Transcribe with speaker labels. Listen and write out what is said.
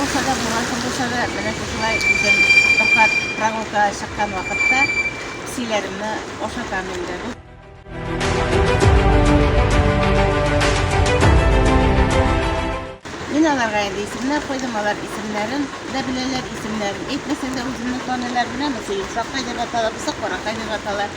Speaker 1: булса да, буран көн булса да, менә шушылай үзем рөхсәт прогулкага чыккан вакытта песиләремне ашатам инде. Мин аларга инде исемнәр куйдым, алар исемнәрен дә беләләр, исемнәрен әйтмәсәң дә үземне таныйлар. Менә монысы йомшаккай дип атала, бусы каракай дип атала.